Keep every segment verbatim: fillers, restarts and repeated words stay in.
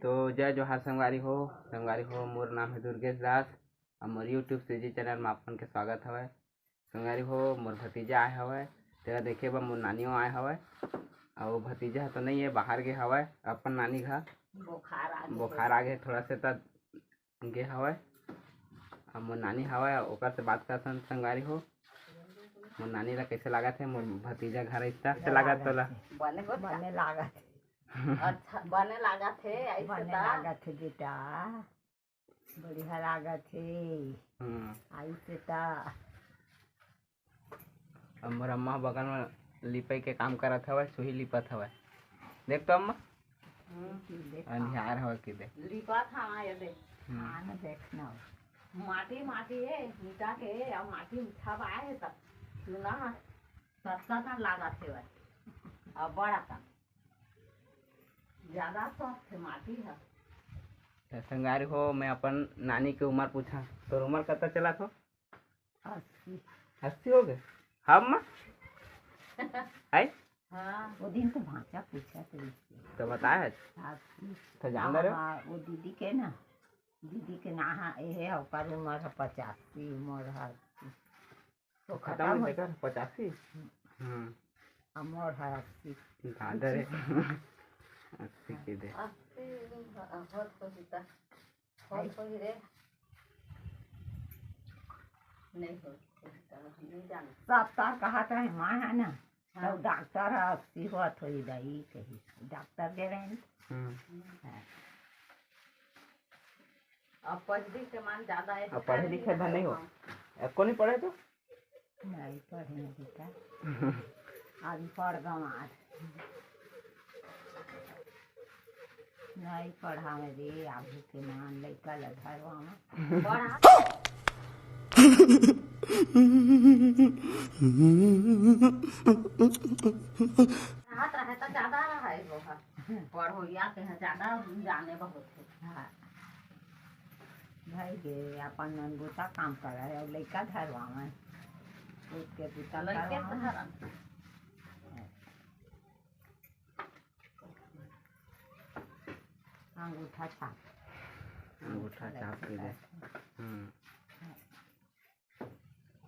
तो जय जोहार संगवारी हो। संगवारी हो, मोर नाम है दुर्गेश दास, अउ मोर YouTube CG channel में आप मन के स्वागत हवय। संगवारी हो, मोर भतीजा आए हवय, तेला देखे बर मोर नानियो आए हवय। अउ भतीजा ह तो नहीं है, बाहर गे हवय अपन नानी घर, बुखार आ गे। बुखार आ गे थोड़ा से, त गे हवय। अब मोर नानी हवय, ओकर से बात करथन संगवारी हो। मोर नानी ला कैसे लागत है, मोर भतीजा घर इतना से लागत तोला? बने होत का? बने लागत है। अच्छा, बने लागत है, ऐसे बने ता? लागत है बेटा, बढ़िया लागत है। हम्म। ऐसे ता। अब मोर अम्मा बगल में लिपई के काम करत हवय, सुही लिपत हवय। देख तो अम्मा, हम्म। अंधियार हवय कि दे। लिपत हवय, ये दे। हम्म। हाँ ना, देखना। माटी, माटी है, ईंटा के, अब माटी उठावा है तब चूना ह सस्ता कन लागत हेवय। अब बड़ा कन। ज्यादा सख्त है माटी ह। त संगवारी हो, मैं अपन नानी के उम्र पूछा, तोर उम्र कतका चलत हो? अस्सी। अस्सी हो गए? हम है? हाँ। वो दिन तो भांचा पूछा तो इससे। तो बताया है? अस्सी। तो जान रहे हो? हाँ, वो दीदी के ना, दीदी के ना, हाँ, ये है, ओकर उम्र है पचासी, मोर है अस्सी। तो तो खत्म खत्म हो हो गया। पचासी? हम्म। हम्म। अब मोर है अस्सी। दादा रे। अस्सी के दे। अस्सी होत होही ता। होत होही रे। नहीं होत होही ता, नहीं जाना। सब का कहत रहे, माँ है ना, हाँ। तो डॉक्टर ह अस्सी होत होही दाई कही, डॉक्टर दे रहे हैं। हम्म। हाँ। अब पढ़ लिख के मान ज्यादा है, अब पढ़े लिखे धन नहीं हो। हाँ। एको नहीं पढ़े तो? नहीं पढ़े बेटा। अभी पढ़ गंवार। नहीं पढ़ावे रे, आगू के मान लइका ल धरवावे। पढ़ा। राहत रहे त ज्यादा रहे वो ह। पढ़ोइया के ह ज्यादा जाने बहुत है। हाँ। भाई गे, अपन मन बूता काम करे, अउ लइका धरवावे। खुद के बूता लइके करवावे। धरन। अंगूठा छाप। अंगूठा छाप के दे। हम्म।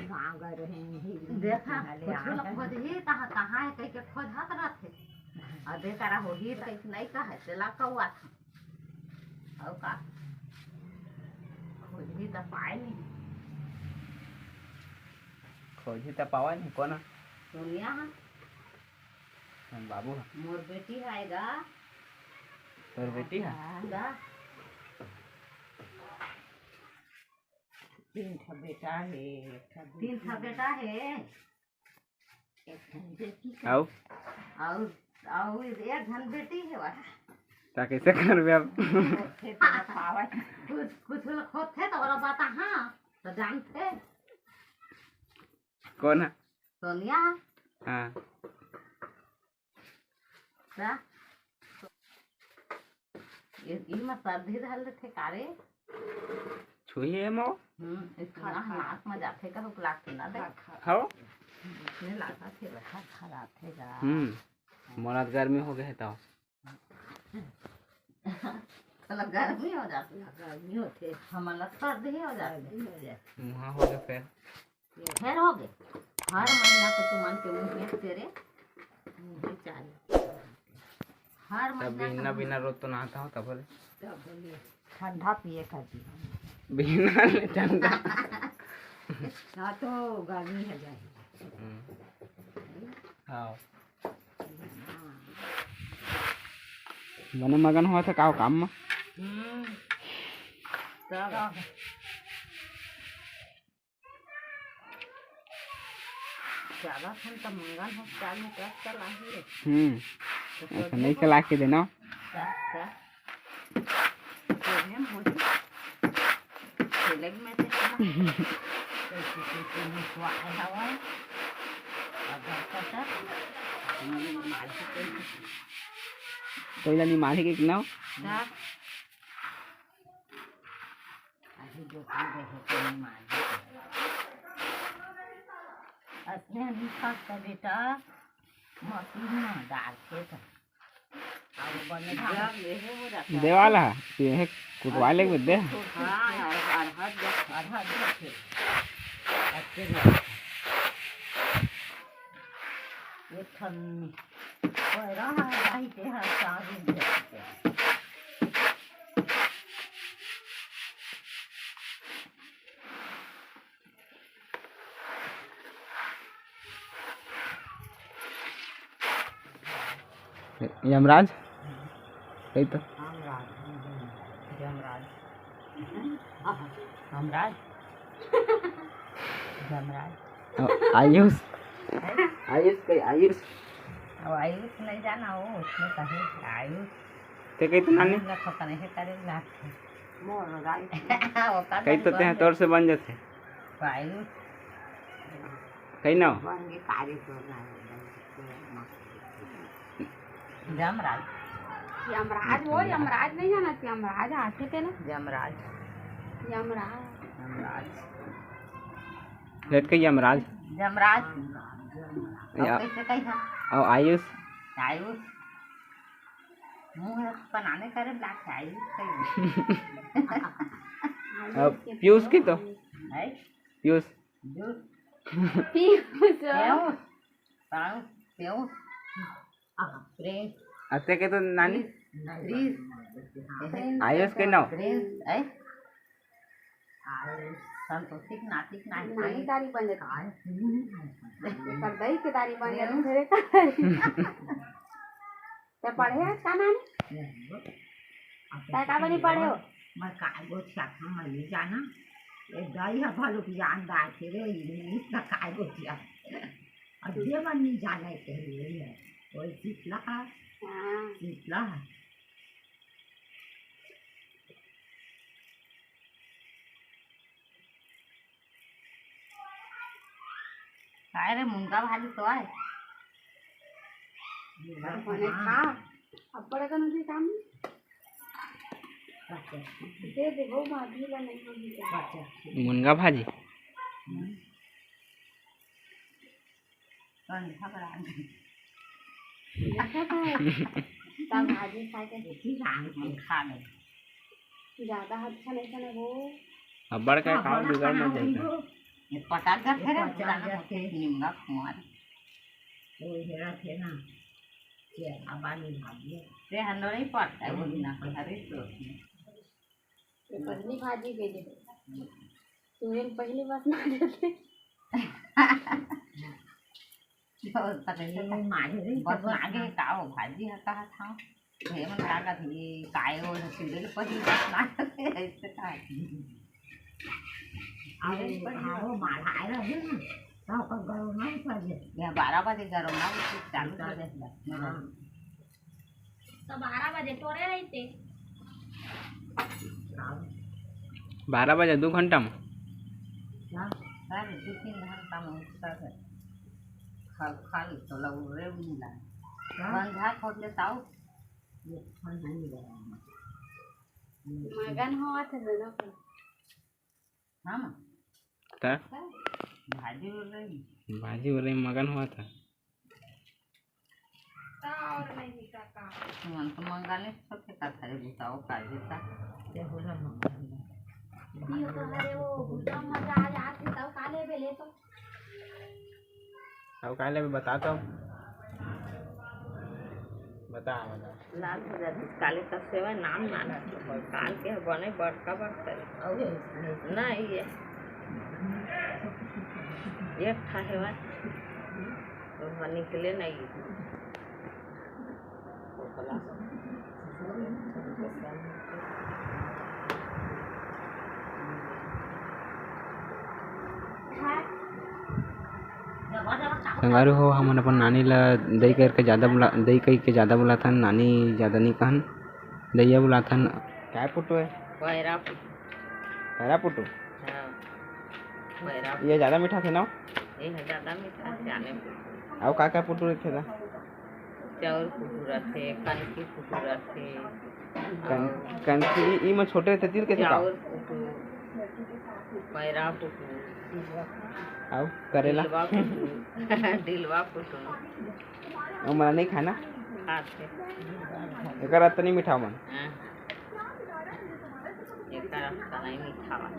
गाँव गए रहे, यही देखा, कुछ लोग खोजही, तहाँ, तहाँ है, कह के खोजत रहथे। अउ बेचारा होही, त कइसे नहीं कहे, तेला कौआ था। अउ का? खोजही त पाए नहीं। खोजही त पावे नहीं, कोन? सोनिया हा। हम बाबू हा। मोर बेटी है गा। तोर बेटी हा? गा। तीन ठा बेटा हे, एक ठा तीन ठा बेटी। बेटा हे। एक ठन बेटी हे। अउ? अउ, अउ एक झन बेटी हे वा। त कइसे करबे अब? होथे तेला पावत। कुछ, कुछ लोग होथे त ओला बता, हाँ, त जानथे। कोन हे? सोनिया। हाँ। का? ये, ये मत सर्दी धर लेथे का रे? छुही हे मो? हम्म, ये खरा नाक में जाथे का, हुक लागथे ना दे। हव? इसने लागथे बे। खर खराथे गा। हम्म, मोला त गर्मी हो गए हे तो। तोला गर्मी हो जाथे। गर्मी होथे। हमला सर्दी हो जाथे। सर्दी हो जाथे। मुहा हो गए फिर। फेर हो गे। हर महीना के तुमन के मुँहे तेरे मुँहे चाही। हर तब महीना बिना, बिना रोज तो नहाता हो, तब बोले। तब बोले, ठंडा पिए खातिर। बिना ठंडा। हाँ, तो गर्मी हो जाए। हम्म। हाँ। बने मगन होवत हे का काम म? हम्म। तब। ज्यादा ठंड त मंगल हो, चार में ट्रक चला ही रे। हम्म। तो ऐसा कर नहीं देबो। चला के देना। का, का? तो हम हो जी। खेले में से चला। कैसे, कैसे निकवा है हवा। अगर कटा, हमारे माल से कैसे। कोई ला नहीं मारे के ना? का? अभी जो भी रहे तो नहीं मार। असने नहीं खास का बेटा, मशीन में डाल के था। देवाला, तेहे कुटवा ले दे। हाँ, अरहर, अरहर, अरहर। एक ठन पैरा है, भाई के है, चार दिन के। यमराज, कही तो। यमराज, यमराज, यमराज। आयुष, आयुष कही, आयुष। अब आयुष नहीं जाना, वो उसमें कहे आयुष। ते कही तो नानी। ना पता नहीं करे लागथे। कही तो तेहा तोर से बन जाथे। कही ना। जमराज। यमराज हो, यमराज नहीं जाना, यमराज आथे ते ना। जमराज। यमराज। यमराज। लेट के यमराज। जमराज। या। और कैसे कही था? और आयुष। आयुष। मुंह बनाने करे लागथे, आयुष कही। अब पीयूष कही तो। है? पीयूष। पीयूष। पीयूष। पीयूष। पीयूष। प्रिंस। अते कही तो नानी। प्रिंस। आयुष कही ना। प्रिंस, है? आयुष। संतोषी के नाती के नाती। नानी दारी बने का? एकर दई के दारी बने, अरे मेरे का दारी। ते पढ़े हस का नानी? ते का बनी पढ़े हो? मैं काय गोठियाथंव, मैं नहीं जाना। ये दई ह भलुक जान डारथे रे, इंग्लिश का काय गोठियाथे। अब जे मन नहीं जाने के लिए है, वही सीख ला। हाँ। सीख ला। काय रे, मुनगा भाजी तो आय। बने खा, अब्बड़ अकन होथे काम। दे दे, वो भाजी ला नहीं होही तो। मुनगा भाजी। हम्म। तब भाजी खा के देखी, खा ले। ज्यादा अच्छा नहीं था ना वो। अब्बड़ का खाओ, बिगड़ मत जाए। ये पटा गया फिर, पटा गया फिर। निमगा कुमार। वो हेरा थे ना, ये आबानी भाजी। ते हंडो नहीं पड़ता है, वो बिना पढ़ा रही तो। ये पहली भाजी के लिए। तू एक पहली बात ना देते। बस आगे का हो भाजी ह कहा था। हे मन का का थी, काय हो, सीधे के पहली बात ना देते, ऐसे का है? अरे, आओ, मार आए रहे ना, तो अपन गरम ना कर दे। ये बारह बजे गरम ना, चालू कर दे। हाँ। तो बारह बजे टोरे रहिथे। बारह बजे, दू घंटा में। हाँ, अरे, दू तीन घंटा में उठता है। खल, खल, तो लग रे मिला। हाँ। बंधा खोल ले ताऊ। ये ठंड नहीं लगा। मगन होवत हे दोनों को। हाँ, माँ। त? भाजी बोल रही। भाजी बोल रही, मगन होवत हे। तुमन तो मंगा ले, सबके का खाए, बताओ, का देता? ये बोला मंगा ले। ये तो हरे वो गुड्डा मजा आ जाती, तब का लेबे, ले तो। अब का लेबे, बता तो। बता, बता। लाल हो जाती, काले का सेवा नाम ना रखे, काल के बने बड़का बड़का। नहीं, ये, ये खा हेवा। ओहा निकले नहीं। संगवारी हो, हमन अपन नानी ल दई करके जादा बुला-, दई कहि के जादा बुलाथन, नानी जादा नइ कहन, दईया बुलाथन। काय पुटू हे? पैरा पुटू। पैरा पुटू? हाँ, पैरा पुटू। ये जादा मीठा थे ना? ये ह जादा मीठा, जाने पुटू। अउ का का पुटू रहिथे गा? चाउर पुटू रथे, कनकी पुटू रथे। कन-, अउ कनकी ई, ई म छोटे रथे, तीर के चाउर पुटू, पैरा पुटू। अउ करेला? डिलवा पुटू। डिलवा पुटू। अउ मला नहीं खाना? एकर अतना मीठा मन। हाँ। एकर अतना मीठा मन।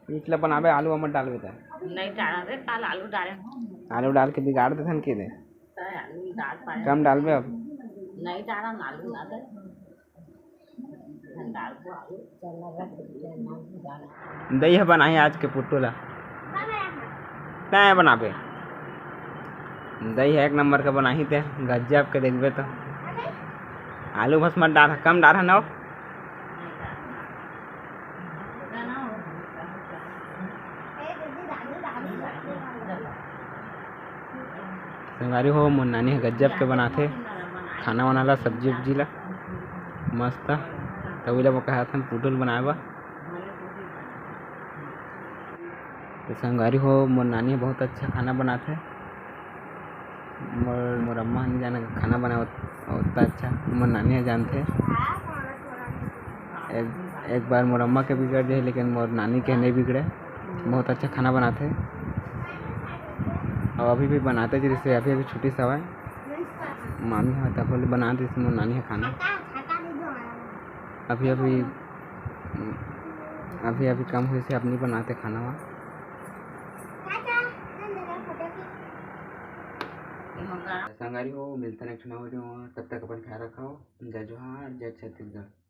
ईंट ला बनाबे, आलू अमर डालबे त। नहीं डाला रे, काल आलू डाले। आलू डाल के बिगाड़ देथन के दे। त आलू डाल पाए। कम डालबे अब। नहीं डाला, आलू ना दे। दई ह बनाही आज के पुट्टू ला। तैं बनाबे। दई ह एक नंबर के बनाही ते, गजब के देखबे तो। आलू भस मत डार, कम डार न। संगवारी हो, मोर नानी ह गजब के बनाथे खाना वाना ला, सब्जी उब्जी ला मस्त। तभी ला मैं कहत हन पुटुल बनाए बर। तो संगवारी हो, मोर नानी ह बहुत अच्छा खाना बनाथे। मोर, मोर अम्मा ह नहीं जाने खाना बनाए उत-, उतना अच्छा, मोर नानी ह जानथे। एक, एक बार मोर अम्मा के बिगड़ जाए, लेकिन मोर नानी के नहीं बिगड़े। बहुत अच्छा खाना बनाथे। और अभी भी बनाथे, जैसे अभी, अभी छुट्टी से आवे। मामी ह तब ले बना देथे मोर नानी ह खाना। अभी, अभी, अभी, अभी कम होइस हे, अब नहीं बनाथे खाना वाना। संगवारी हो, मिलथन एक ठो नवा video म, तब तक अपन ख्याल रखव। जय जोहार, जय छत्तीसगढ़।